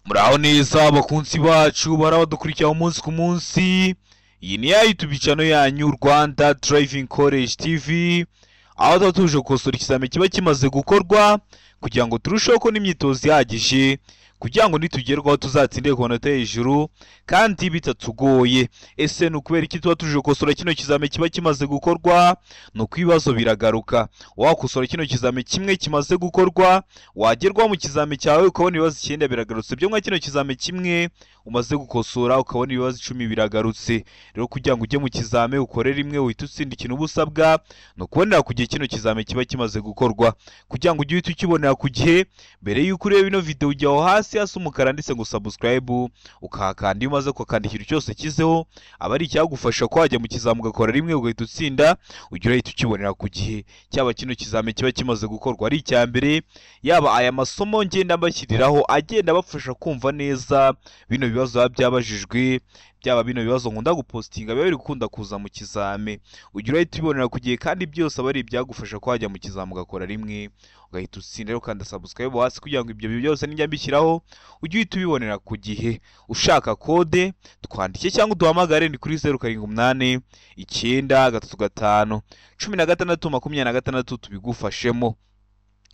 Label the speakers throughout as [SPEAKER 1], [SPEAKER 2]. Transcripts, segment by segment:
[SPEAKER 1] Muraho neza abakunzi bacu barabadukurikira umunsi ku munsi. Iyi ni ya YouTube channel yanyu Rwanda Driving College TV, aho tuba tuje gukosora ikizami kiba kimaze gukorwa kugira ngo turusheho kubona imyitozo ihagije kugira ngo nitugerwaho tuzatsinde ku manota hejuru kandi bitatugoye. Ese ni ukubera iki tuba tuje gukosora kino kizami kiba kimaze gukorwa? Ni uko ibibazo biragaruka. Wakosora kino kizami kimwe kimaze gukorwa, wagerwaho mu kizami cyawe ukabona ibibazo 9 biragarutse. Byo nka kino kizami kimwe umaze gukosora ukabona ibibazo 10 biragarutse. Rero kugira ngo ujye mu kizami ukore rimwe uhite utsinda ikintu uba usabwa, ni ukubonera ku gihe kino kizami kiba kimaze gukorwa. Kugira ngo ujye uhita ukibonera ku gihe, mbere y'uko ureba ino video ujya aho hasi hasi umukara ndetse ngo subscribe ukahakanda. Iyo umaze kuhakanda ikintu cyose kizeho aba ari icyagufasha ko wajya mu kizami ugakora rimwe ugahita utsinda, ujya urahita ukibonera ku gihe. Cyaba kino kizami kiba kimaze gukorwa ari icya mbere, yaba aya masomo ngenda mbashyiriraho agenda abafasha kumva neza bino bibazo biba byabajijwe, byaba bino bibazo nkunda gupostinga biba biri gukunda kuza mu kizami, ujya urahita ubibonera ku gihe kandi byose aba ari ibyagufasha ko wajya mu kizami ugakora rimwe ugahita utsinda. Rero kanda subscribe hasi kugira ngo ibyo byose nijya mbishyiraho ujye uhita ubibonera ku gihe. Ushaka kode twandike cyangwa uduhamagare ni kuri 078 935 16 26 tubigufashemo.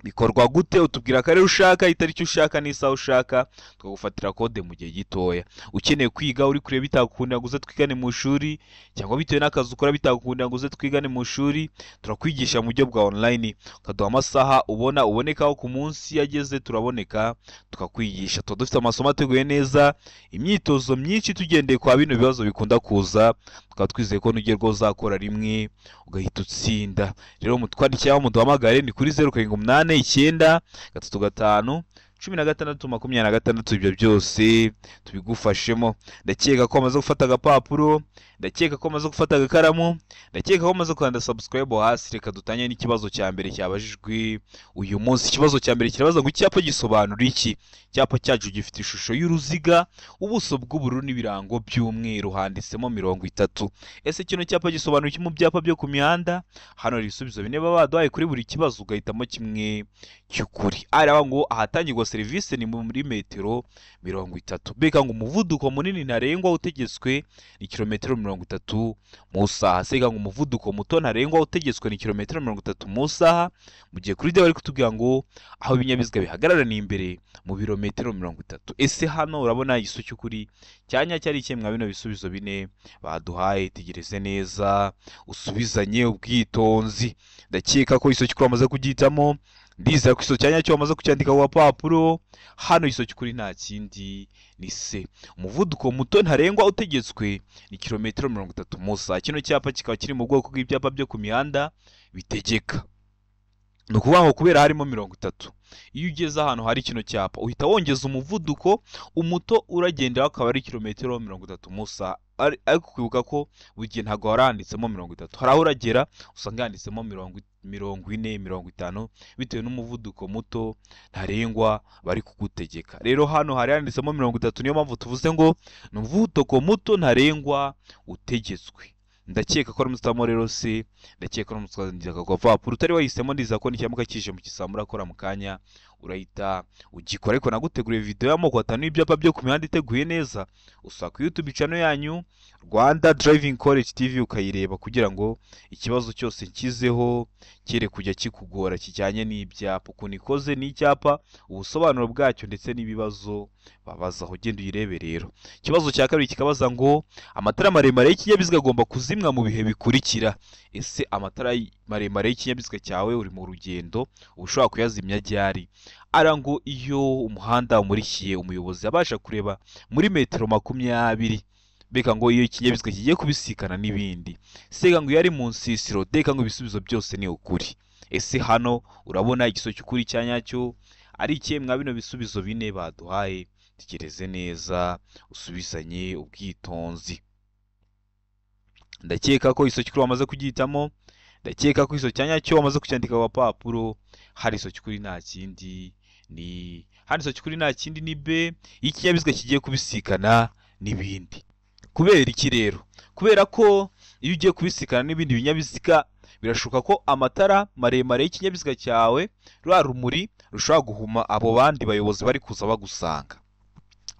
[SPEAKER 1] Bikorwa gute? Utubwira akarere ushaka, itariki ushaka n'isaha ushaka, tukagufatira kode mu gihe gitoya. Ukeneye kwiga uri kureba bitakukundira ngo uze twigane mu ishuri, cyangwa bitewe n'akazi ukora bitakukundira ngo uze twigane mu ishuri, turakwigisha mu buryo bwa online, ukaduha amasaha ubona ubonekaho ku munsi yageze turaboneka tukakwigisha. Tuba dufite amasomo ateguye neza, imyitozo myinshi tugendeye kwa bino bibazo bikunda kuza, tukaba twizeye ko nugerwaho uzakora rimwe ugahita utsinda. Rero mutwandikire aho muduhamagare ni kuri 078 9 35 16 26, ibyo byose tubigufashemo. Ndakeka ko amaze gufata agapapuro, ndakeka ko amaze gufata agakaramu, ndakeka ko amaze gukanda subscribe hasi. Reka dutanye n'ikibazo cya mbere cyabajijwe uyu munsi. Ikibazo cya mbere kirabaza ngo icyapa gisobanura iki? Icyapa cyacu gifite ishusho y'uruziga, ubuso bw'ubururu n'ibirango by'umweru, handitsemo 30. Ese kino cyapa gisobanura iki mu byapa byo ku mihanda? Hano hari ibisubizo bine baba baduhaye kuri buri kibazo, ugahitamo kimwe cy'ukuri. Araba ngo ahatangirwa serivisi ni muri metero 30. Beka ngo umuvuduko munini ntarengwa utegetswe ni kilometero 30 mu saha. Seka ngo umuvuduko muto ntarengwa utegetswe ni kilometero 30 mu saha. Mu gihe kuri bari kutubwira ngo aho ibinyabiziga bihagarara ni imbere mu birometero 30. Ese hano urabona igisu cy'ukuri cyanya cyari kimwe bino bisubizo bine baduhaye? Tegereze neza usubizanye ubwitonzi. Ndakeka ko igisu cy'ukuri amaze kugitamo, ndizera ko igisu cyanya cyo wamaze kucyandika ku gapapuro. Hano igisu cy'ukuri nta kindi ni se. Umuvuduko muto ntarengwa utegetswe ni kilometero 30 mu saha. Kino cyapa kikaba kiri mu bwoko bw'ibyapa byo ku mihanda bitegeka. Ni ukuvuga ngo kubera harimo 30, iyo ugeze ahantu hari kino cyapa uhita wongeza umuvuduko umuto uragendera akaba ari kilometero 30 mu saha. Ariko kwibuka ko buri gihe ntabwo haranditsemo 30, hari aho uragera usanga handitsemo 40, 50 bitewe n'umuvuduko muto ntarengwa bari kugutegeka. Rero hano hari handitsemo 30, niyo mpamvu tuvuze ngo ni umuvuduko muto ntarengwa utegetswe. Ndakeka ko ari rero se, ndakeka ko ari ku gapapuro utari wahisemo. Ndiza ko nicyamuka kije mu kisamura urakora mu kanya urahita ugikora. Ariko naguteguriye video y'amoko 5 y'ibyapa byo ku mihanda iteguye neza, usaka ku YouTube channel yanyu Rwanda Driving College TV ukayireba kugira ngo ikibazo cyose nkizeho kere kujya kikugora kijyanye n'ibyapa, ukuntu ikoze n'icyapa, ubusobanuro bwacyo ndetse n'ibibazo babazaho. Genda uyirebe. Rero ikibazo cya kabiri kikabaza ngo amatara maremare y'ikinyabiziga agomba kuzimwa mu bihe bikurikira. Ese amatara maremare y'ikinyabiziga cyawe uri mu rugendo ushobora kuyazimya ryari? Ara ngo iyo umuhanda umurikiye umuyobozi abasha kureba muri metero 20. Beka ngo iyo ikinyabiziga kigiye kubisikana n'ibindi. Sega ngo iyo ari mu nsisiro. Deka ngo ibisubizo byose ni ukuri. Ese hano urabona igiso cy'ukuri cya nyacyo ari ikihe mwa bino bisubizo bine baduhaye? Tekereze neza usubizanye ubwitonzi. Ndakeka ko igiso cy'ukuri wamaze kugihitamo, ndakeka ko igiso cya nyacyo wamaze kucyandika ku gapapuro. Hari igiso cy'ukuri nta kindi ni hano, igiso cy'ukuri nta kindi ni B, ikinyabiziga kigiye kubisikana n'ibindi. Kubera iki rero? Kubera ko iyo ugiye kubisikana n'ibindi binyabiziga birashoboka ko amatara maremare y'ikinyabiziga cyawe rwa rumuri rushobora guhuma abo bandi bayobozi bari kuza bagusanga.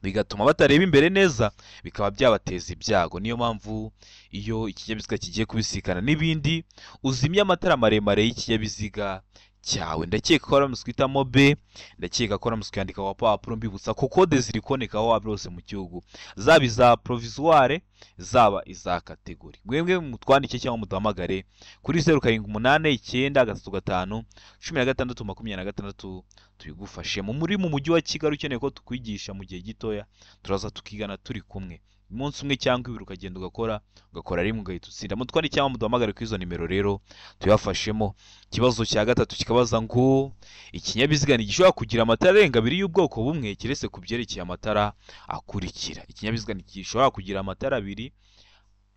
[SPEAKER 1] bigatuma batareba imbere neza, bikaba byabateza ibyago. Niyo mpamvu iyo ikinyabiziga kigiye kubisikana n'ibindi, uzimya amatara maremare y'ikinyabiziga cyawe. Ndakeka ko waramutse uhitamo B, ndakeka ko waramutse ukandika ku papuro. Mbibutsa ko kode ziri kuboneka aho waba hose mu gihugu, zaba iza provisoire, zaba iza catégorie. Mwebwe mutwandike cyangwa muduhamagare kuri 0789351626 tubigufashemo. Muri mu mujyi wa Kigali ukeneye ko tukwigisha mu gihe gitoya, turaza tukigana turi kumwe umunsi umwe cyangwa ibiri, ukagenda ugakora rimwe ugahita utsinda. Mutwandike cyangwa muduhamagare kuri izo nimero rero tuyafashemo. Ikibazo cya gatatu kikabaza ngo ikinyabiziga ntigishobora kugira amatara arenga abiri y'ubwoko bumwe keretse ku byerekeye amatara akurikira. Ikinyabiziga ntigishobora kugira amatara abiri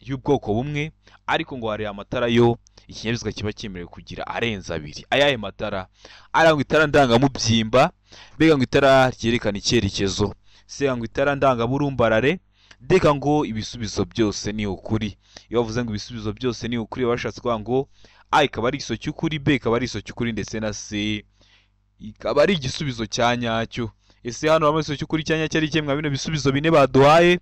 [SPEAKER 1] y'ubwoko bumwe, ariko ngo hari amatara yo ikinyabiziga kiba cyemerewe kugira arenze abiri. Ayahe matara? Arangwa itara ndangamubyimba, mbega ngo itara ryerekana icyerekezo, se ngo itara ndangaburumbarare, deka ngo ibisubizo byose ni ukuri. Iyo bavuze ngo ibisubizo byose ni ukuri, bashatse kuvuga ngo A ikaba ari igisubizo cy'ukuri, B ikaba ari igisubizo cy'ukuri, ndetse na C ikaba ari igisubizo cya nyacyo. Ese hano hamwe igisubizo cy'ukuri cya nyacyo ari ikihe mwa bino bisubizo bine baduhaye?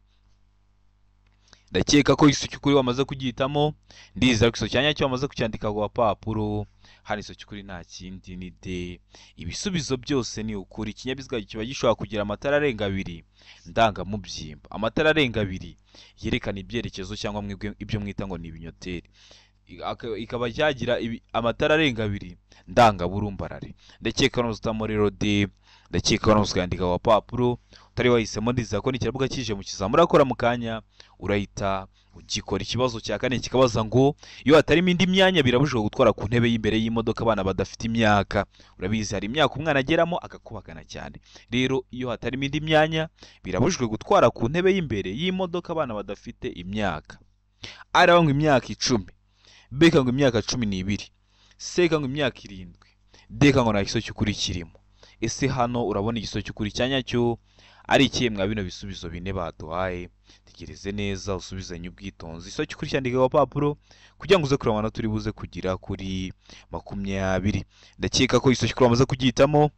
[SPEAKER 1] Ndakeka ko igisubizo cy'ukuri wamaze kugihitamo, ndizera ko igisubizo cya nyacyo wamaze kucyandika ku gapapuro. Hano igisubizo cy'ukuri nta kindi ni D. Ibisubizo byose ni ukuri. Ikinyabiziga kiba gishobora kugira amatara arenga abiri ndangamubyimba, amatara arenga abiri yerekana ibyerekezo cyangwa ibyo mwita ngo ni ibinyoteri, ikaba cyagira amatara arenga abiri ndangaburumbarare. Ndakeka ko uzitamo rero D, ndakeka ko uzandika ku gapapuro. Utari wahisemo, ndizera ko nikirabuka kije mu kizamura urakora mu kanya urahita ugikora. Ikibazo cya kane kikabaza ngo iyo hatarimo indi myanya birabujijwe gutwara ku ntebe y'imbere y'imodoka abana badafite imyaka. Urabizi hari imyaka umwana ageramo agakubagana cyane. Rero iyo hatarimo indi myanya birabujijwe gutwara ku ntebe y'imbere y'imodoka abana badafite imyaka. Araba ngo imyaka 10, B ngo imyaka 12, C ngo imyaka 7, D ngo nta gisubizo cy'ukuri kirimo. Ese hano urabona igisubizo cy'ukuri cya nyacyo ari ikihe mwa bino bisubizo bine baduhaye? Tegereze neza usubizanye ubwitonzi. Igisubizo cy'ukuri cyandika ku gapapuro kugira ngo uze kureba amanota turi buze kugira kuri 20. Ndakeka ko igisubizo cy'ukuri wamaze kugihitamo,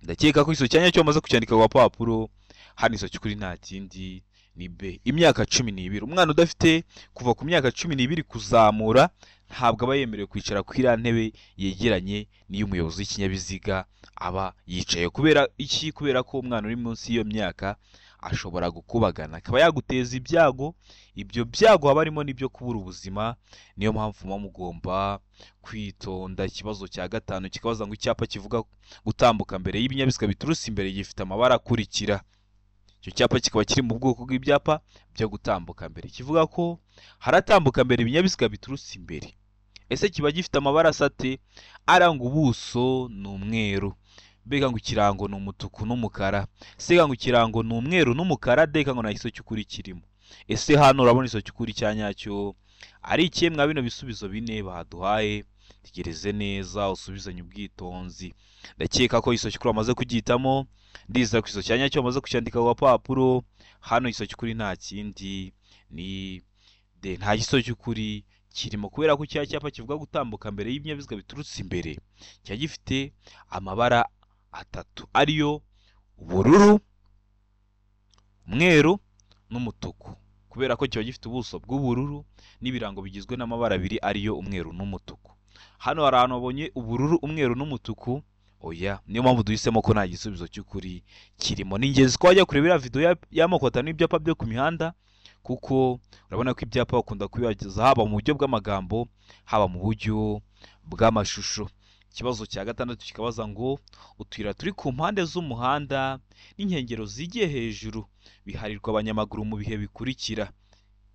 [SPEAKER 1] ndakeka ko igisubizo cya nyacyo wamaze kucyandika ku gapapuro. Hano igisubizo cy'ukuri nta kindi ni B, imyaka 12. Umwana udafite kuva ku myaka 12 kuzamura ntabwo aba yemerewe kwicara kuri iriya ntebe yegeranye n'iy'umuyobozi w'ikinyabiziga aba yicaye. Kubera iki? Kubera ko umwana uri munsi y'iyo myaka ashobora gukubagana akaba yaguteza ibyago. Ibyo byago haba harimo n'ibyo kubura ubuzima. Niyo mpamvu muba mugomba kwitonda. Ikibazo cya gatanu kikabaza ngo icyapa kivuga gutambuka mbere y'ibinyabiziga biturutse imbere gifite amabara akurikira. Icyo cyapa kikaba kiri mu bwoko bw'ibyapa byo gutambuka mbere, kivuga ko haratambuka mbere ibinyabiziga biturutse imbere. Ese kiba gifite amabara asa ate? Aranga ubuso ni umweru, mbega ngo ikirango ni umutuku n'umukara, se ngo ikirango ni umweru n'umukara, deka ngo nta gisubizo cy'ukuri kirimo. Ese hano urabona igisubizo cy'ukuri cya nyacyo ari ikihe mwa bino bisubizo bine baduhaye? Tegereze neza usubizanye ubwitonzi. Ndakeka ko igisubizo cy'ukuri wamaze kugihitamo, ndizera ko igisubizo cya nyacyo wamaze kucyandika ku gapapuro. Hano igisubizo cy'ukuri nta kindi ni D, nta gisubizo cy'ukuri kirimo, kubera ko cya cyapa kivuga gutambuka mbere y'ibinyabiziga biturutse imbere kiba gifite amabara atatu ariyo ubururu, umweru n'umutuku. Kubera ko kiba gifite ubuso bw'ubururu n'ibirango bigizwe n'amabara abiri ariyo umweru n'umutuku. Hano hari ahantu babonye ubururu, umweru n'umutuku, oya. Niyo mpamvu duhisemo ko nta gisubizo cy'ukuri kirimo. Ni ingenzi ko wajya kureba iriya video y'amoko atanu y'ibyapa byo ku mihanda, kuko urabona ko ibyapa bakunda kubibageza haba mu buryo bw'amagambo, haba mu buryo bw'amashusho. Ikibazo cya gatandatu kikabaza ngo utuyira turi ku mpande z'umuhanda n'inkengero zigiye hejuru biharirwa abanyamaguru mu bihe bikurikira.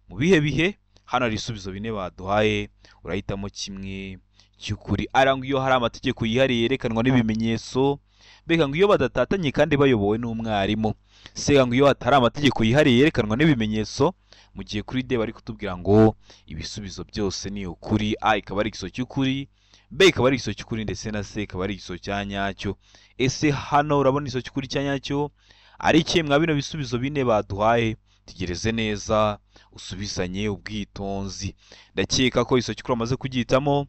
[SPEAKER 1] Mu bihe bihe? Hano hari ibisubizo bine baduhaye, urahitamo kimwe cy'ukuri. Arangwa iyo hari amategeko yihariye yerekanwa n'ibimenyetso, mbega ngo iyo badatatanye kandi bayobowe n'umwarimu, se ngo iyo hatari amategeko yihariye yerekanwa n'ibimenyetso. Mu gihe kuri D bari kutubwira ngo ibisubizo byose ni ukuri, A ikaba ari igisubizo cy'ukuri, B ikaba ari igisubizo cy'ukuri, ndetse na C ikaba ari igisubizo cya nyacyo. Ese hano urabona igisubizo cy'ukuri cya nyacyo ari ikihe mwa bino bisubizo bine baduhaye? Tegereze neza usubizanye ubwitonzi. Ndakeka ko igisubizo cy'ukuri wamaze kugihitamo,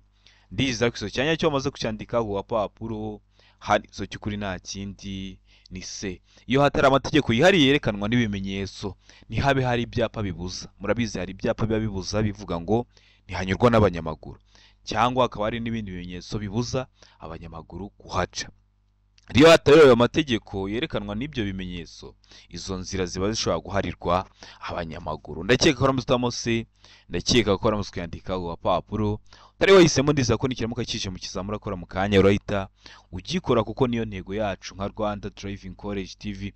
[SPEAKER 1] ndizera ko igisubizo cya nyacyo wamaze kucyandika ku gapapuro. Hano igisubizo cy'ukuri nta kindi Ni C. Iyo hatari amategeko yihariye yerekanwa n'ibimenyetso, ntihabe hari ibyapa bibuza. Murabizi hari ibyapa biba bibuza bivuga ngo ntihanyurwa n'abanyamaguru, cyangwa hakaba hari n'ibindi bimenyetso bibuza abanyamaguru kuhaca. Iyo hatari ayo mategeko yerekanwa n'ibyo bimenyetso, izo nzira ziba zishobora guharirwa abanyamaguru. Ndakeka ko uramutse C, ndakeka ko uramutse ukayandika ku gapapuro utari wahisemo, ndizera ko nikiramuka kije mu kizamura akora mu kanya urahita ugikora, kuko niyo ntego yacu nka Rwanda Driving College TV.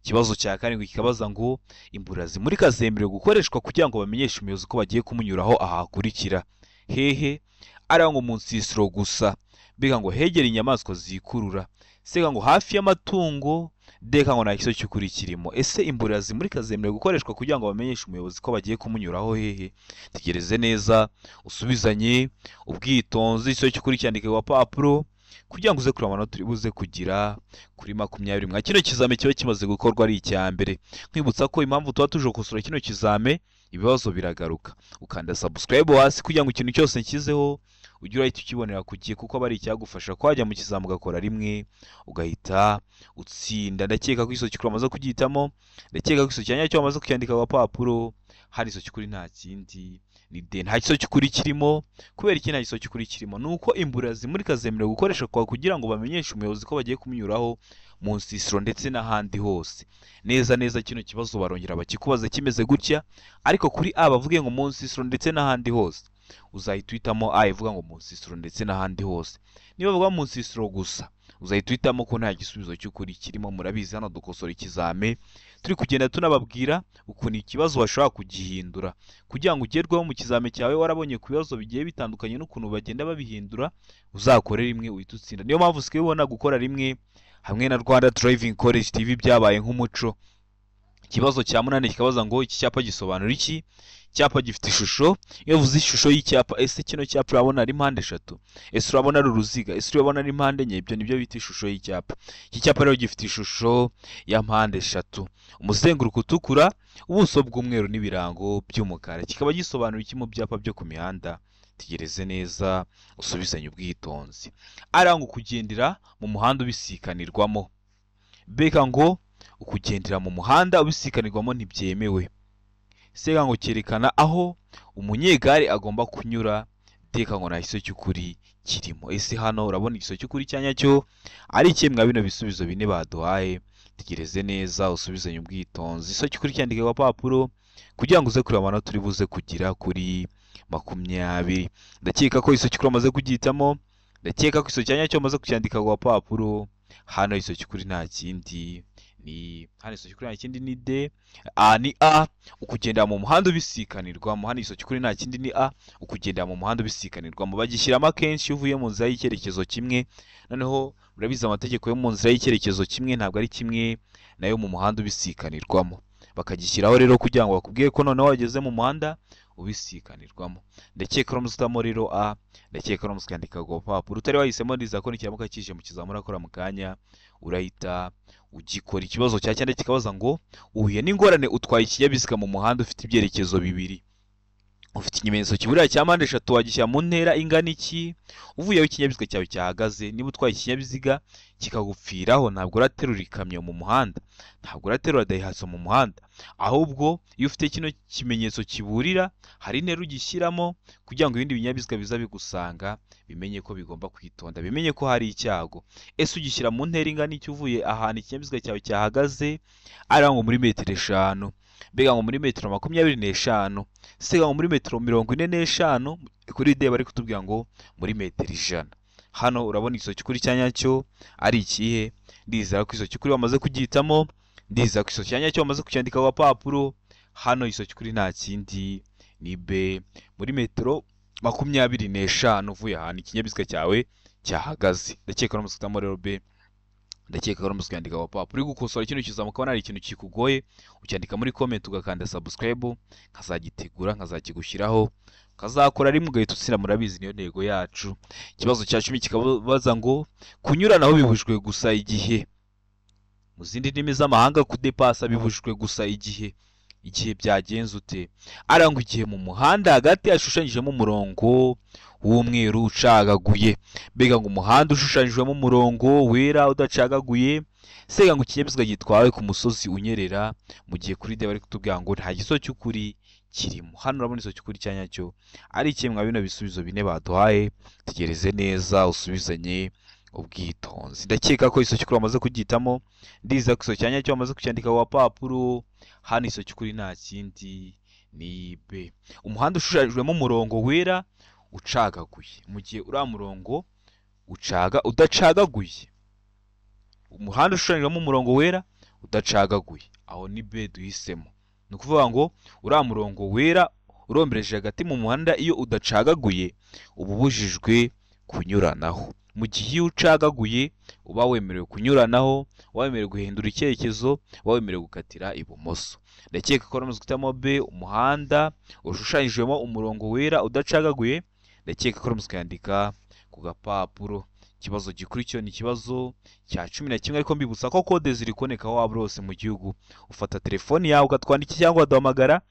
[SPEAKER 1] Ikibazo cya karindwi kikabaza ngo imburira zimurika zemerewe gukoreshwa kugira ngo bamenyeshe umuyobozi ko bagiye kumunyuraho ahakurikira hehe? Ari ngo mu nsisiro gusa, mbega ngo hegere inyamaswa zikurura, sega ngo hafi y'amatungo, deka ngo nta kibazo cy'ukuri kirimo. Ese imburira zimurika zemerewe gukoreshwa kugira ngo bamenyeshe umuyobozi ko bagiye kumunyuraho hehe? Tegereze neza, usubizanye ubwitonzi, ikibazo cy'ukuri cyandike ku gapapuro kugira ngo uze kureba amanota uri buze kugira kuri 20. Mwa kino kizame kiba kimaze gukorwa ari icya mbere. Nkwibutsa ko impamvu tuba tuje gukosora kino kizame, ibibazo biragaruka. Ukanda subscribe hasi kugira ngo ikintu cyose nshyizeho ujye urahita ukibonera ku gihe, kuko aba ari icyagufasha ko wajya mu kizame ugakora rimwe ugahita utsinda. Ndakeka ko igisozi cy'ukuri wamaze kugihitamo, ndakeka ko igisozi cya nyacyo wamaze kucyandika ku gapapuro. Hari igisozi cy'ukuri nta kindi ni D, nta gisozi cy'ukuri kirimo. Kubera iki nta gisozi cy'ukuri kirimo? Ni uko imburira zimurika zemerewe gukoreshwa kugira ngo bamenyeshe umuyobozi ko bagiye kumunyuraho mu nsisiro ndetse n'ahandi hose. Neza neza kino kibazo barongera bakikubaza kimeze gutya, ariko kuri A bavuge ngo mu nsisiro ndetse n'ahandi hose, uzahita uhitamo A ivuga ngo mu nsisiro ndetse n'ahandi hose. Niba bavuga mu nsisiro gusa, uzahita uhitamo ko nta gisubizo cy'ukuri kirimo. Murabizi hano dukosora ikizame turi kugenda tunababwira ukuntu ikibazo bashobora kugihindura kugira ngo ugerweho mu kizame cyawe warabonye ku bibazo bigiye bitandukanye n'ukuntu bagenda babihindura, uzakore rimwe uhite utsinda. Niyo mpamvu usigaye ubona gukora rimwe hamwe na Rwanda Driving College TV byabaye nk'umuco. Ikibazo cya munani kikabaza ngo iki cyapa gisobanura iki? Icyapa gifite ishusho. Iyo uvuze ishusho y'icyapa, ese kino cyapa urabona ari mpande eshatu? Ese urabona ari uruziga? Ese urabona ari mpande enye? Ibyo nibyo bita ishusho y'icyapa. Iki cyapa rero gifite ishusho ya mpande eshatu, umuzenguruko utukura, ubuso bw'umweru n'ibirango by'umukara. Kikaba gisobanura iki mu byapa byo ku mihanda? Tegereze neza, usubizanye ubwitonzi. Aranga kugendera mu muhanda ubisikanirwamo. Beka ngo ukugendera mu muhanda ubisikanirwamo ntibyemewe. Sega ngo cyerekana aho umunyegare agomba kunyura. Deka ngo nta gisozi cy'ukuri kirimo. Ese hano urabona igisozi cy'ukuri cya nyacyo ari ikihe mwa bino bisubizo bine baduhaye? Tegereze neza, usubizanye ubwitonzi. Igisozi cy'ukuri cyandike ku gapapuro kugira ngo uze kureba amanota uri buze kugira kuri 20. Ndakeka ko igisozi cy'ukuri wamaze kugihitamo, ndakeka ko igisozi cya nyacyo wamaze kucyandika ku gapapuro. Hano igisozi cy'ukuri nta kindi ni hano igisozi cy'ukuri nta kindi ni D, A ni A, ukugenda mu muhanda ubisikanirwamo. Hano igisozi cy'ukuri nta kindi ni A, ukugenda mu muhanda ubisikanirwamo. Bagishyiramo akenshi iyo uvuye mu nzira y'icyerekezo kimwe. Noneho murabizi amategeko yo mu nzira y'icyerekezo kimwe ntabwo ari kimwe nayo mu muhanda ubisikanirwamo. Bakagishyiraho rero kugira ngo bakubwire ko noneho wageze mu muhanda ubisikanirwamo. Ndakeka uramutse utamo rero A, ndakeka uramutse ukandika ku gapapuro utari wahisemo, ndizera ko nikiramuka kije mu kizamura akora mu kanya urahita ugikora. Ikibazo cya cyenda kikabaza ngo uhuye n'ingorane utwaye ikinyabiziga mu muhanda ufite ibyerekezo bibiri, ufite ikimenyetso kiburira cya mpande eshatu, wagishyira mu ntera ingana iki uvuye aho ikinyabiziga cyawe cyahagaze? Niba utwaye ikinyabiziga kikagupfiraho, ntabwo uraterura ikamyo mu muhanda, ntabwo uraterura dayihatsu mu muhanda, ahubwo iyo ufite kino kimenyetso kiburira hari intera ugishyiramo kugira ngo ibindi binyabiziga biza bigusanga bimenye ko bigomba kwitonda, bimenye ko hari icyago. Ese ugishyira mu ntera ingana iki uvuye ahantu ikinyabiziga cyawe cyahagaze? Ari ngo muri metero 5, mbega ngo muri metero 25, sega ngo muri metero 45. Kuri D bari kutubwira ngo muri metero 100. Hano urabona igisozi cy'ukuri cya nyacyo ari ikihe? Ndizera ko igisozi cy'ukuri wamaze kugihitamo, ndizera ko igisozi cya nyacyo wamaze kucyandika ku gapapuro. Hano igisozi cy'ukuri nta kindi ni B, muri metero 25 uvuye ahantu ikinyabiziga cyawe cyahagaze. Ndakeka uramutse uhitamo rero B, ndakeka uramutse ukandika ku gapapuro. Uri gukosora kino kizami ukabona hari ikintu kikugoye, ucyandika muri comment ugakanda subscribe, nkazagitegura nkazakigushyiraho, kazakora rimwe ugahita utsinda. Murabizi niyo ntego yacu. Ikibazo cya 10 kikabaza ngo kunyuranaho bibujijwe gusa igihe. Mu zindi ndimi z'amahanga kudepasa bibujijwe gusa igihe. Igihe byagenze ute? Arangwa igihe mu muhanda hagati hashushanyijemo umurongo w'umweru ucagaguye. Mbega ngo umuhanda ushushanyijwemo umurongo wera udacagaguye, C ngo ikinyabiziga gitwawe ku musozi unyerera, mu gihe kuri D bari kutubwira ngo nta gisubizo cy'ukuri kirimo. Hano urabona igisubizo cy'ukuri cya nyacyo ari kimwe mwa bino bisubizo bine baduhaye. Tegereze neza usubizanye ubwitonzi. Ndakeka ko igisubizo cy'ukuri wamaze kugihitamo, ndiza ko igisubizo cya nyacyo wamaze kucyandika ku gapapuro. Hano igisubizo cy'ukuri nta kindi ni B. Umuhanda ushushanyijwemo umurongo wera ucagaguye, mu gihe uriya murongo ucaga udacagaguye, umuhanda ushushanyijwemo umurongo wera udacagaguye, aho ni B duhisemo. Ni ukuvuga ngo uriya murongo wera urombereje hagati mu muhanda iyo udacagaguye uba ubujijwe kunyuranaho, mu gihe iyo ucagaguye uba wemerewe kunyuranaho, uba wemerewe guhindura icyerekezo, uba wemerewe gukatira ibumoso. Ndakeka ko ramaze guhitamo B, umuhanda ushushanyijwemo umurongo wera udacagaguye. Ndakeka ko ramaze kuyandika ku gapapuro. Ikibazo gikurikiyeho ni ikibazo cya 11, ariko mbibutsa ko kode ziri kuboneka aho waba hose mu gihugu. Ufata telefoni yawe ukatwandikira cyangwa ukaduhamagara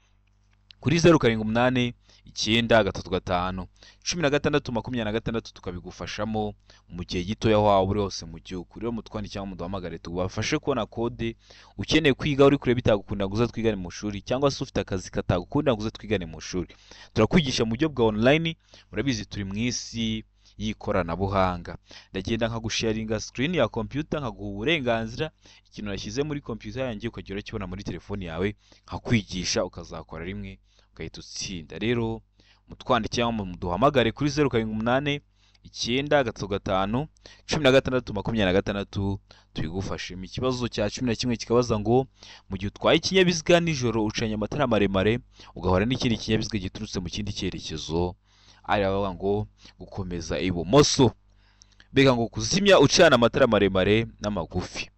[SPEAKER 1] kuri 0 7 8 9 3 5 16 26, tukabigufashamo mu gihe gitoya aho waba uri hose mu gihugu. Rero mutwandikire cyangwa muduhamagare tubafashe kubona kode. Ukeneye kwiga uri kure bitagukunda ngo uze twigane mu shuri, cyangwa se ufite akazi katagukunda ngo uze twigane mu shuri, turakwigisha mu buryo bwa online. Murabizi turi mu isi y'ikoranabuhanga. Ndagenda nkagusharinga screen ya computer, nkaguha uburenganzira ikintu nashyize muri computer yanjye ukajya urakibona muri telefoni yawe, nkakwigisha ukazakora rimwe ugahita utsinda. Rero mutwandikire cyangwa muduhamagare kuri 0 7 8 9 3 5 16 26 tubigufashemo. Ikibazo cya 11 kikabaza ngo mu gihe utwaye ikinyabiziga nijoro ucanye amatara maremare ugahura n'ikindi kinyabiziga giturutse mu kindi cyerekezo, ari bavuga ngo gukomeza ibumoso, mbega ngo kuzimya ucana amatara maremare n'amagufi,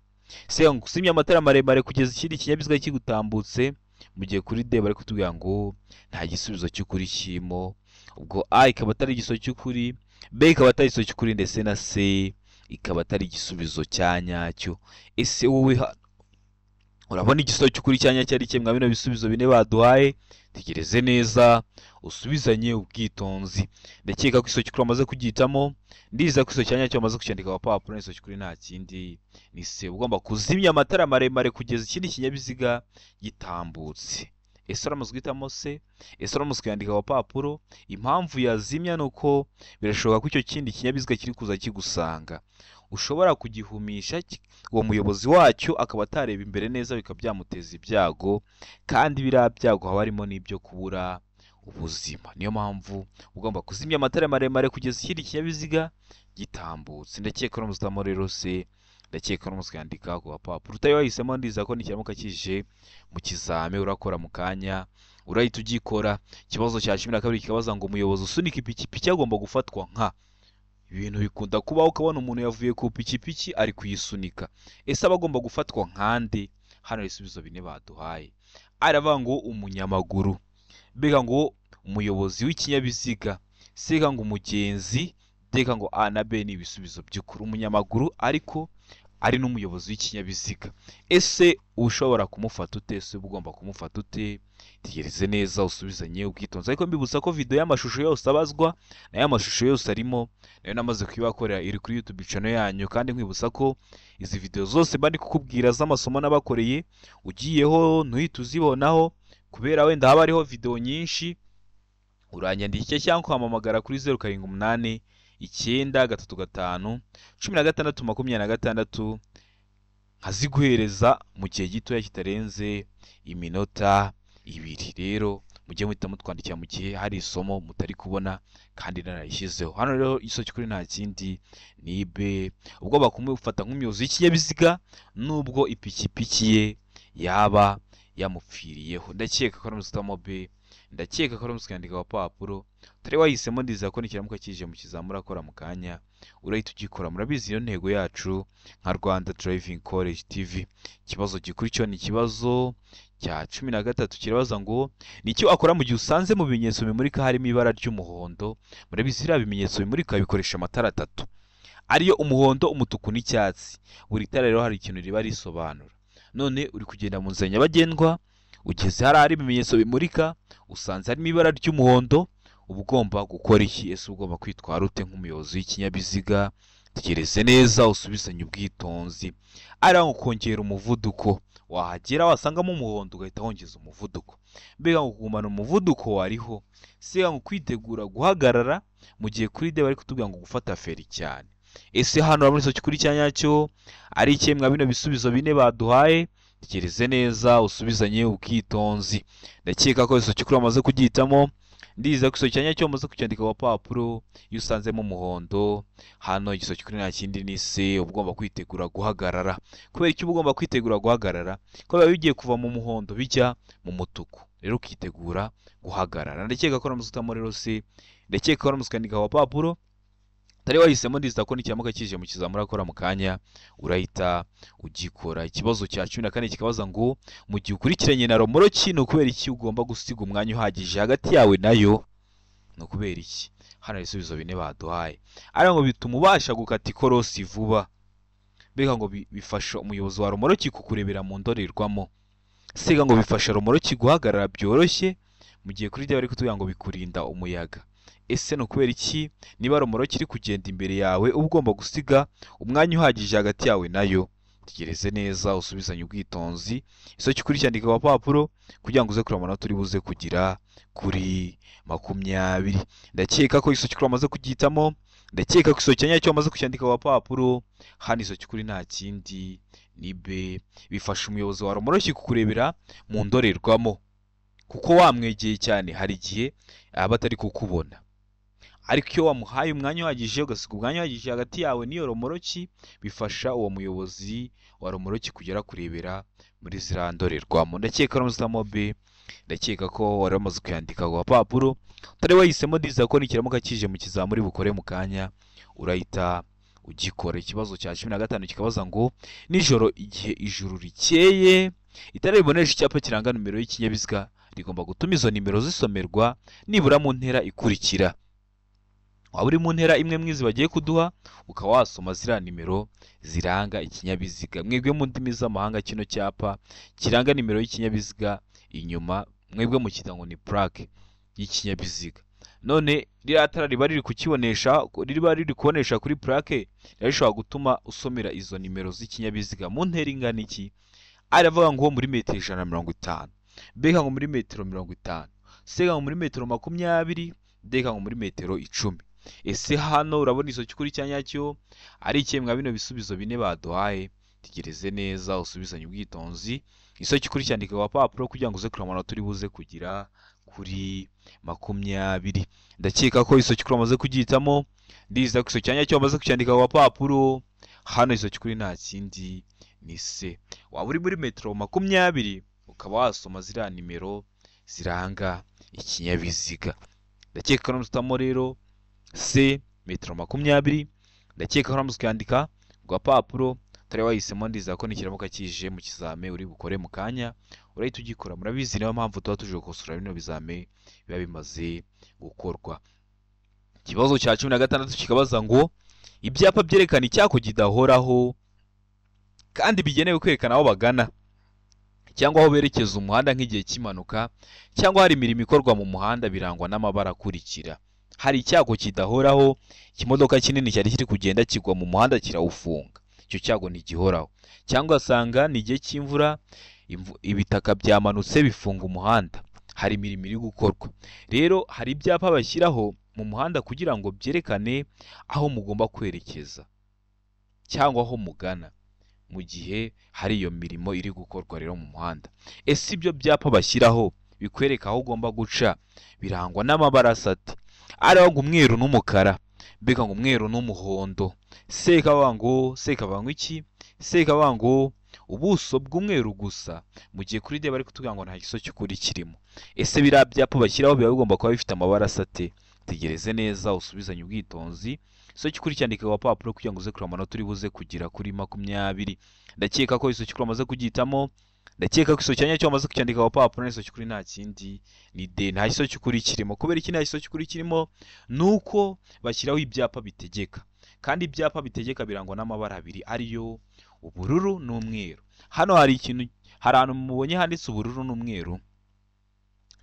[SPEAKER 1] se ngo kuzimya amatara maremare kugeza ikindi kinyabiziga kigutambutse, mu gihe kuri D bari kutubwira ngo nta gisubizo cy'ukuri kirimo. Ubwo A ikaba atari igisubizo cy'ukuri, B ikaba atari igisubizo cy'ukuri, ndetse na C ikaba atari igisubizo cya nyacyo. Ese wowe urabona igisubizo cy'ukuri cya nyacyo ari kimwe mwa bino bisubizo bine baduhaye? Tegereze neza usubizanye ubwitonzi. Ndakeka ko igisubizo cy'ukuri wamaze kugihitamo, ndiza ko igisubizo cya nyacyo wamaze kucyandika ku gapapuro. Igisubizo cy'ukuri nta kindi ni C, ugomba kuzimya amatara maremare kugeza ikindi kinyabiziga gitambutse. Ese uramaze guhitamo C? Ese uramaze kuyandika ku gapapuro? Impamvu yazimya ni uko birashoboka ko icyo kindi kinyabiziga kiri kuza kigusanga, ushobora kugihumisha uwo muyobozi wacyo akaba atareba imbere neza, bikaba byamuteza ibyago, kandi biriya byago haba harimo n'ibyo kubura ubuzima. Niyo mpamvu ugomba kuzimya amatara maremare kugeza ikindi kinyabiziga gitambutse. Ndakeka ko uramaze rero C, ndakeka ko uramaze kuyandika ku gapapuro. Utari wahisemo ndiza ko nikiramuka kije mu kizame urakora mu kanya urahita ugikora. Ikibazo cya 12 kikabaza ngo umuyobozi usunika ipikipiki agomba gufatwa nka. Ibintu bikunda kubaho ukabona umuntu yavuye ku pikipiki ari kuyisunika, ese aba agomba gufatwa nkande? Hano ibisubizo bine baduhaye. Aravuga ngo umunyamaguru, mbega ngo umuyobozi w'ikinyabiziga, C ngo umugenzi, D ngo A na B ni ibisubizo by'ukuri. Umunyamaguru ariko ari n'umuyobozi w'ikinyabiziga, ese ushobora kumufata ute? Ese ugomba kumufata ute? Tegereze neza usubizanye ubwitonzi. Ariko mbibutsa ko video y'amashusho yose abazwa nayo amashusho yose arimo nayo namaze kuyibakorera, iri kuri YouTube channel yanyu. Kandi nkwibutsa ko izi video zose mba ndi kukubwira z'amasomo nabakoreye, ugiyeho ntuhite uzibonaho kubera wenda haba hariho video nyinshi. Uranyandikira cyangwa ukampamagara kuri 0 7 8 9 3 5 16 26, nkaziguhereza mu gihe gitoya kitarenze iminota 2. Rero mujye muhita mutwandikira mu gihe hari isomo mutari kubona kandi narayishyizeho. Hano rero igisubizo cy'ukuri nta kindi ni B, ubwo bakumufata nk'umuyobozi w'ikinyabiziga nubwo ipikipiki ye yaba yamupfiriyeho. Ndakeka ko ari B, ndakeka ko ari kuyandika ku gapapuro. Utari wahisemo ndiza ko nikiramuka kije mu kizamura akora mu kanya urahita ugikora. Murabizi iyo ntego yacu nka Rwanda Driving College TV. Ikibazo gikurikiyeho ni ikibazo cya 13 kirabaza ngo nicyo akora mu gihe usanze mu bimenyetso bimurika harimo ibara ry'umuhondo. Murabizi biriya bimenyetso bimurika bikoresha amatara atatu ariyo umuhondo, umutuku n'icyatsi. Buri tara rero hari ikintu riba risobanura. None uri kugenda mu nzira nyabagendwa, ugeze hari ibimenyetso bimurika, usanze harimo ibara ry'umuhondo, uba ugomba gukora iki? Ese ugomba kwitwara ute nk'umuyobozi w'ikinyabiziga? Tegereze neza usubizanye ubwitonzi. Ari ngo kongera umuvuduko, wahagera wasangamo umuhondo ugahita wongeza umuvuduko. Mbega ngo kugumana umuvuduko wariho. Se ngo kwitegura guhagarara, mu gihe kuri D bari kutubwira ngo gufata feri cyane. Ese hano urabona igisobanuro cy'ukuri cya nyacyo ari ikihe mwa bino bisubizo bine baduhaye? Tegereze neza usubizanye ubwitonzi. Ndakeka ko igisobanuro cy'ukuri wamaze kugihitamo. Ndizera ko igisobanuro cya nyacyo wamaze kucyandika ku gapapuro. Iyo usanzemo umuhondo, hano igisobanuro cy'ukuri nta kindi ni C, uba ugomba kwitegura guhagarara. Kubera icyo uba ugomba kwitegura guhagarara, ko biba bigiye kuva mu muhondo bijya mu mutuku, rero ukitegura guhagarara. Ndakeka ko uramutse uhitamo rero C, ndakeka ko uramutse ukandika ku gapapuro utari wahisemo, ndizera ko nikiramuka kije mu kizamini urakora mu kanya urahita ugikora. Ikibazo cya 14 kikabaza ngo mu gihe ukurikiranye na romoroki ni ukubera iki ugomba gusiga umwanya uhagije hagati yawe nayo? Ni ukubera iki? Hano hari ibisubizo bine baduhaye. Ari ngo bituma ubasha gukata ikorosi vuba. Mbega ngo bifasha umuyobozi wa romoroki kukurebera mu ndorerwamo. Siga ngo bifasha romoroki guhagarara byoroshye, mu gihe kuri D bari kutubwira ngo bikurinda umuyaga. Ese ni ukubera iki niba romoroki iri kugenda imbere yawe uba ugomba gusiga umwanya uhagije hagati yawe nayo? Tegereze neza usubizanye ubwitonzi. Igisobanuro cy'ukuri cyandika ku gapapuro kugira ngo uze kureba amanota uri buze kugira kuri 20. Ndakeka ko igisobanuro cy'ukuri wamaze kugihitamo. Ndakeka ko igisobanuro cya nyacyo wamaze kucyandika ku gapapuro. Hano igisobanuro cy'ukuri nta kindi ni B, bifasha umuyobozi wa romoroki kukurebera mu ndorerwamo, kuko wamwegeye cyane hari igihe aba atari kukubona. Ariko iyo wamuhaye umwanya uhagije, ugasiga umwanya uhagije hagati yawe n'iyo romoroki, bifasha uwo muyobozi wa romoroki kugera kurebera muri ziriya ndorerwamo. Ndakeka uramutse uhitamo B, ndakeka ko wari wamaze kuyandika ku gapapuro utari wahisemo. Ndizera ko nikiramuka kije mu kizamini uri bukore mu kanya urahita ugikora. Ikibazo cya 15 kikabaza ngo nijoro igihe ijuru rikeye, itara ribonesha icyapa kiranga nimero y'ikinyabiziga rigomba gutuma izo nimero zisomerwa nibura mu ntera ikurikira. Waba uri mu ntera imwe mwizi bagiye kuduha, ukaba wasoma ziriya nimero ziranga ikinyabiziga. Mwebwe mu ndimi z'amahanga kino cyapa kiranga nimero y'ikinyabiziga inyuma, mwebwe mukita ngo ni plaque y'ikinyabiziga. None ririya tara riba riri kukibonesha, riba riri kubonesha kuri plaque, riba rishobora gutuma usomera izo nimero z'ikinyabiziga mu ntera ingana iki? Aravuga ngo muri metero 150, mbega ngo muri metero 50, sega ngo muri metero 20, ndeka ngo muri metero 10. Ese hano urabona igisobanuro cy'ukuri cya nyacyo ari ikihe mwa bino bisubizo bine baduhaye? Tegereze neza usubizanye ubwitonzi. Igisobanuro cy'ukuri cyandika ku gapapuro kugira ngo uze kureba amanota uri buze kugira kuri 20. Ndakeka ko igisobanuro cy'ukuri wamaze kugihitamo. Ndizera ko igisobanuro cya nyacyo wamaze kucyandika ku gapapuro. Hano igisobanuro cy'ukuri nta kindi ni C. Waba uri muri metero 20 ukaba wasoma ziriya nimero ziranga ikinyabiziga. Ndakeka ko uramutse uhitamo rero C, metero 20. Ndakeka ko uramutse ukandika ku gapapuro utari wahisemo, ndizera ko nikiramuka kije mu kizame uri bukore mu kanya urahita ugikora. Murabizi niyo mpamvu tuba tuje gukosora bino bizame biba bimaze gukorwa. Ikibazo cya 16 kikabaza ngo ibyapa byerekana icyako kidahoraho kandi bigenewe kwerekana aho bagana cyangwa aho berekeza umuhanda nk'igihe cy'impanuka cyangwa hari imirimo ikorwa mu muhanda birangwa n'amabara akurikira. Hari icyago kidahoraho, ikimodoka kinini cyari kiri kugenda kigwa mu muhanda kirawufunga, icyo cyago ntigihoraho. Cyangwa asanga ni igihe cy'imvura, ibitaka byamanutse bifunga umuhanda, hari imirimo iri gukorwa. Rero hari ibyapa bashyiraho mu muhanda kugira ngo byerekane aho mugomba kwerekeza cyangwa aho mugana mu gihe hari iyo mirimo iri gukorwa rero mu muhanda. Ese ibyo byapa bashyiraho bikwereka aho ugomba guca birangwa n'amabara asate? Ariho ngo umweru n'umukara, mbega ngo umweru n'umuhondo, sekavuga ngo iki? Sekavuga ngo ubuso bw'umweru gusa, mu gihe kuri D bari kutubwira ngo nta gisobanuro cy'ukuri kirimo. Ese biriya byapa bashyiraho biba bigomba kuba bifite amabara asate? Tegereze neza usubizanye ubwitonzi. Igisobanuro cy'ukuri cyandika ku gapapuro kugira ngo uze kureba amanota uri buze kugira kuri 20. Ndakeka ko igisobanuro cy'ukuri wamaze kugihitamo. Ndakeka ko igisobanuro cya nyacyo wamaze kucyandika ku gapapuro. N'igisobanuro cy'ukuri nta kindi ni D, nta gisobanuro cy'ukuri kirimo. Kubera iki nta gisobanuro cy'ukuri kirimo? Nuko bashyiraho ibyapa bitegeka, kandi ibyapa bitegeka birangwa n'amabara abiri ariyo ubururu n'umweru. Hano hari ikintu, hari ahantu mubonye handitse ubururu n'umweru.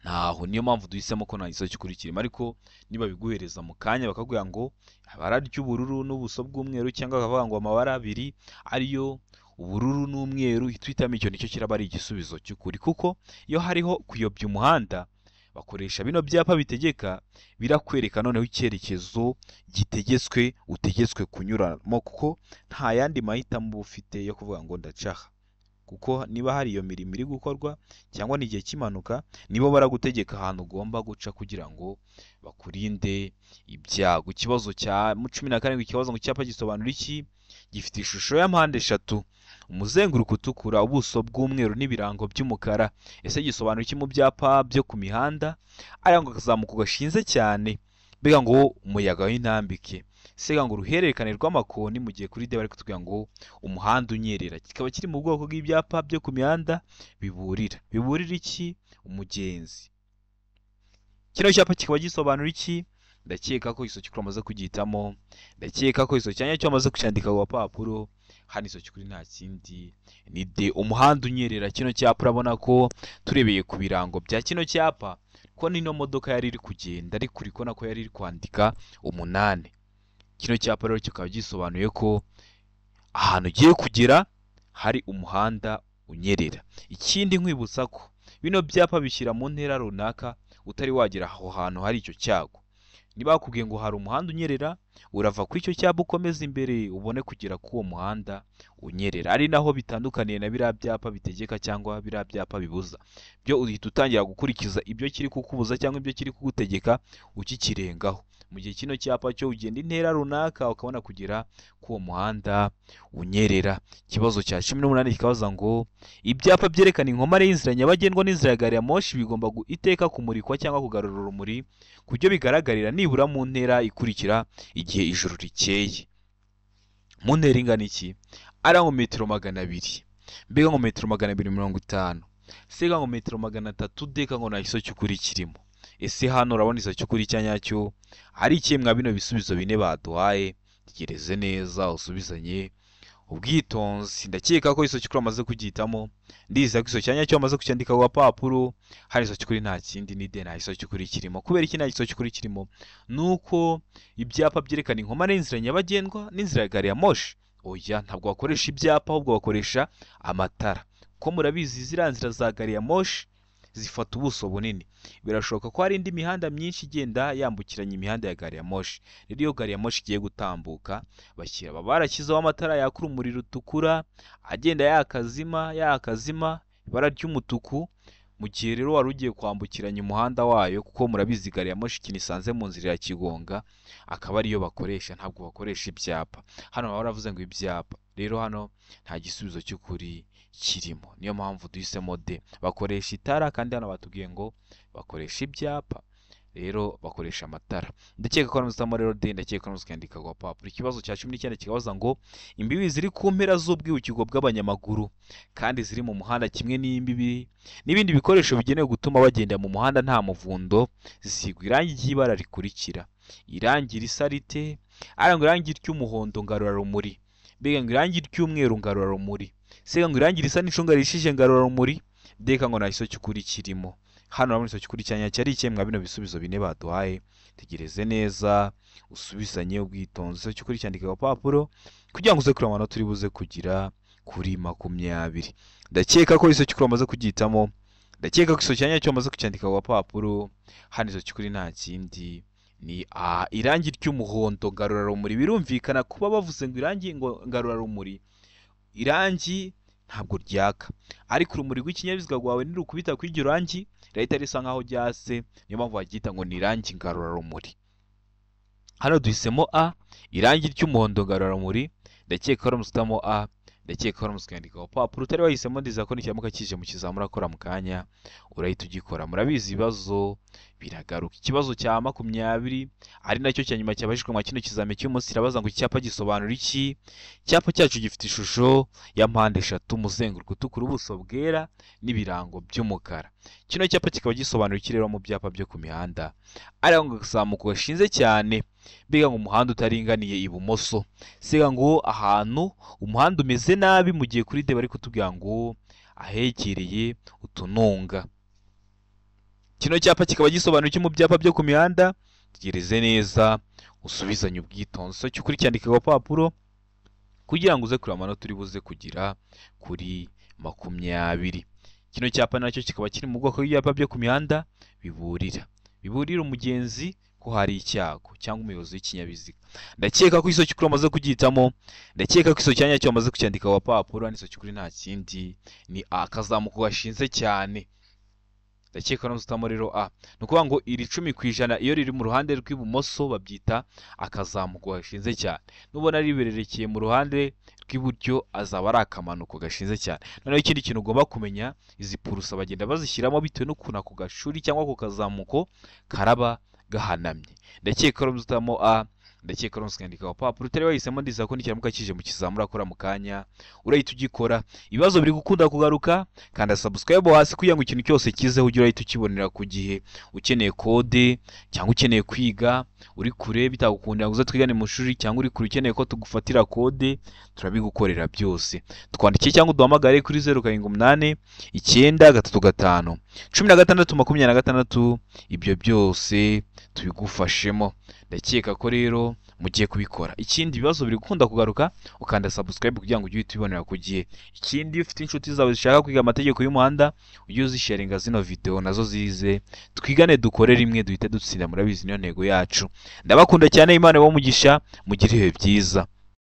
[SPEAKER 1] Ntaho, niyo mpamvu duhisemo ko nta gisubizo cy'ukuri kirimo. Ariko niba biguhereza mu kanya bakakubwira ngo ibara ry'ubururu n'ubuso bw'umweru, cyangwa bakavuga ngo amabara abiri ariyo ubururu n'umweru, uhita uhitamo icyo, nicyo kiraba ari igisubizo cy'ukuri. Kuko iyo hariho kuyobya umuhanda bakoresha bino byapa bitegeka, birakwereka noneho icyerekezo gitegetswe utegetswe kunyuramo, kuko nta yandi mahitamo uba ufite yo kuvuga ngo ndacaha. Kuko niba hari iyo mirimo iri gukorwa cyangwa n'igihe cy'impanuka, nibo baragutegeka ahantu ugomba guca kugira ngo bakurinde ibyago. Ikibazo cya 17 kibazo ngo icyapa gisobanura iki? Gifite ishusho ya mpande eshatu, umuzenguruko utukura, ubuso bw'umweru n'ibirango by'umukara. Ese gisobanura iki mu byapa byo ku mihanda? Ariya ngo akazamuko gashinze cyane, mbega ngo umuyaga w'intambike, sega ngo uruhererekane rw'amakoni, mu gihe kuri D bari kutubwira ngo umuhanda unyerera. Kikaba kiri mu bwoko bw'ibyapa byo ku mihanda biburira. Biburira iki? Umugenzi. Kino cyapa kikaba gisobanura iki? Ndakeka ko igisobanuro cy'ukuri wamaze kugihitamo, ndakeka ko igisobanuro cya nyacyo wamaze kucyandika ku gapapuro. Hano igisobanuro cy'ukuri nta kindi ni D, umuhanda unyerera. Kino cyapa urabona ko turebeye ku birango bya kino cyapa ko nino modoka yari iri kugenda, ariko uri kubona ko yari iri kwandika 8. Kino cyapa rero kikaba gisobanuye ko ahantu ugiye kugera hari umuhanda unyerera. Ikindi nkwibutsa ko bino byapa bishyira mu ntera runaka utari wagera aho hantu hari icyo cyago. Niba bakubwiye ngo hari umuhanda unyerera, urava kuri icyo cyapa ukomeza imbere ubone kugera kuri uwo muhanda unyerera. Ari naho bitandukaniye na biriya byapa bitegeka cyangwa biriya byapa bibuza. Byo uhita utangira gukurikiza ibyo kiri kukubuza cyangwa ibyo kiri kugutegeka ukikirengaho. Mu gihe kino cyapa cyo ugenda intera runaka ukabona kugera kuri uwo muhanda unyerera. Ikibazo cya 18 kikabaza ngo ibyapa byerekana inkomane y'inzira nyabagendwa n'inzira ya gari ya moshi bigomba iteka kumurikwa cyangwa kugarura urumuri ku buryo bigaragarira nibura mu ntera ikurikira igihe ijoro rikeye. Mu ntera ingana iki? Ari nko metero 200, mbega ngo metero 250, sega ngo metero 300, deka ngo nta gisobanuro cy'ukuri kirimo. Ese hano urabona igisobanuro cy'ukuri cya nyacyo ari ikihe mwa bino bisubizo bine baduhaye? Tegereze neza usubizanye ubwitonzi. Ndakeka ko igisobanuro cy'ukuri wamaze kugihitamo, ndizera ko igisobanuro cya nyacyo wamaze kucyandika ku gapapuro. Hari igisobanuro cy'ukuri nta kindi ni D, nta gisobanuro cy'ukuri kirimo. Kubera iki nta gisobanuro cy'ukuri kirimo? Nuko ibyapa byerekana inkomane y'inzira nyabagendwa n'inzira ya gari ya moshi, oya ntabwo bakoresha ibyapa, ahubwo bakoresha amatara. Ko murabizi ziriya nzira za gari ya moshi zifata ubuso bunini, birashoboka ko hari indi mihanda myinshi igenda yambukiranya imihanda ya gari ya moshi. Rero iyo gari ya moshi igiye gutambuka, bashyira baba barashyizeho amatara yaka urumuri rutukura, agenda yakazima yakazima ibara ry'umutuku. Mu gihe rero wari ugiye kwambukiranya umuhanda wayo, kuko murabizi gari ya moshi ikintu isanze mu nzira ya kigonga akaba ariyo bakoresha, ntabwo bakoresha ibyapa. Hano baba baravuze ngo ibyapa, rero hano nta gisubizo cy'ukuri kirimo, niyo mpamvu duhisemo D. Bakoresha itara, kandi hano batubwiye ngo bakoresha ibyapa, rero bakoresha amatara. Ndakeka ko hano rero D, ndakeka ko kwandika ku gapapuro. Ikibazo cya 19 kikabaza ngo imbibi ziri ku mpera z'ubwibukirwa bw'abanyamaguru kandi ziri mu muhanda kimwe n'imbibi n'ibindi bikoresho bigenewe gutuma bagenda mu muhanda nta muvundo, zisigwa irangi ry'ibara rikurikira: irangi risa rite? Ari ngo irangi ry'umuhondo ngarurarumuri, mbega ngo irangi ry'umweru ngarurarumuri, sega ngo irangi risa n'icunga rihishije ngarurarumuri, deka ngo nta gisobanuro cy'ukuri kirimo. Hano urabona igisobanuro cy'ukuri cya nyacyo ari ikihe mwa bino bisubizo bine baduhaye? Tegereze neza usubizanye ubwitonzi. Igisobanuro cy'ukuri cyandika ku gapapuro kugira ngo uze kureba amanota uri buze kugira kuri 20. Ndakeka ko igisobanuro cy'ukuri wamaze kugihitamo, ndakeka ko igisobanuro cya nyacyo wamaze kucyandika ku gapapuro. Hano igisobanuro cy'ukuri nta kindi ni A, irangi ry'umuhondo ngarurarumuri. Birumvikana kuba bavuze ngo irangi ngo ngarurarumuri, irangi ntabwo ryaka, ariko urumuri rw'ikinyabiziga rwawe nirukubita kuri iryo rangi rirahita risa nkaho ryase, niyo mpamvu baryita ngo ni irangi ngarurarumuri. Hano duhisemo A, irangi ry'umuhondo ngarurarumuri. Ndakeka ko umusitamo A, ndakeka ko umusitandika ku gapapuro. Utari wahisemo ndizera ko nikiramuka kije mu kizamura akora mu kanya urahita ugikora. Murabizi ibibazo biragaruka. Ikibazo cya 20 ari nacyo cya nyuma cyabajijwe mu kino kizame cy'umunsi kirabaza ngo icyapa gisobanura iki? Icyapa cyacu gifite ishusho ya mpande eshatu, umuzenguruko utukura, ubuso bwera n'ibirango by'umukara. Kino cyapa kikaba gisobanura iki rero mu byapa byo ku mihanda? Ari ngo agazamuko gashinze cyane, mbega ngo umuhanda utaringaniye ibumoso, sega ngo ahantu umuhanda umeze nabi, mu gihe kuri D bari kutubwira ngo ahegereye utununga. Kino cyapa kikaba gisobanuye iki mu byapa byo ku mihanda? Tegereze neza, usubizanye ubwitonzi, cyo cyandika ku gapapuro kugira ngo uze kureba amanota uri buze kugira kuri 20. Kino cyapa nacyo kikaba kiri mu bwoko bw'ibyapa byo ku mihanda biburira. Biburira umugenzi ko hari icyago cyangwa umuyobozi w'ikinyabiziga. Ndakeka ko isoki kuri wamaze kugihitamo, ndakeka ko isoki cyanya cyo wamaze kucyandika ku gapapuro, n'isoki kuri nta kindi ni akazamuko gashinze cyane. Ndakeka no zitamo rero A. Ni ukuvuga ngo iri 10% iyo riri mu ruhande rw'ibumoso babyita akazamuko gashinze cyane. Nubona ribererekeye mu ruhande rw'iburyo azaba ari akamanuko gashinze cyane. Noneho ikindi kintu ugomba kumenya, izi purusa bagenda bazishyiramo bitewe n'ukuntu ako gashuri cyangwa ako kazamuko karaba gahanamye. Ndakeka no zitamo A. Ndakeka no zikandika ku gapapuro. Utari wahisemo ndizera ko nikiramuka kije mu kizamura akora mu kanya urahita ugikora. Ibibazo biri gukunda kugaruka, kanda subscribe hasi kugira ngo ikintu cyose kizeho ujye urahita ukibonera ku gihe. Ukeneye kode cyangwa ukeneye kwiga uri kure bitagukundira ngo uze twigane mu shuri, cyangwa uri kure ukeneye ko tugufatira kode, turabigukorera byose. Twandikiye cyangwa uduhamagare kuri 078 935 16 26, ibyo byose tubigufashemo. Ndakeka ko rero mugiye kubikora. Ikindi ibibazo biri gukunda kugaruka, ukanda subscribe kugira ngo ujye uhita ubibonera ku gihe. Ikindi ufite inshuti zawe zishaka kwiga amategeko y'umuhanda, ujye uzisharinga zino video nazo zize, twigane dukore rimwe duhite dutsinda, murabizi niyo ntego yacu. Ndabakunda cyane, Imana ibahe umugisha, mugire ibihe byiza.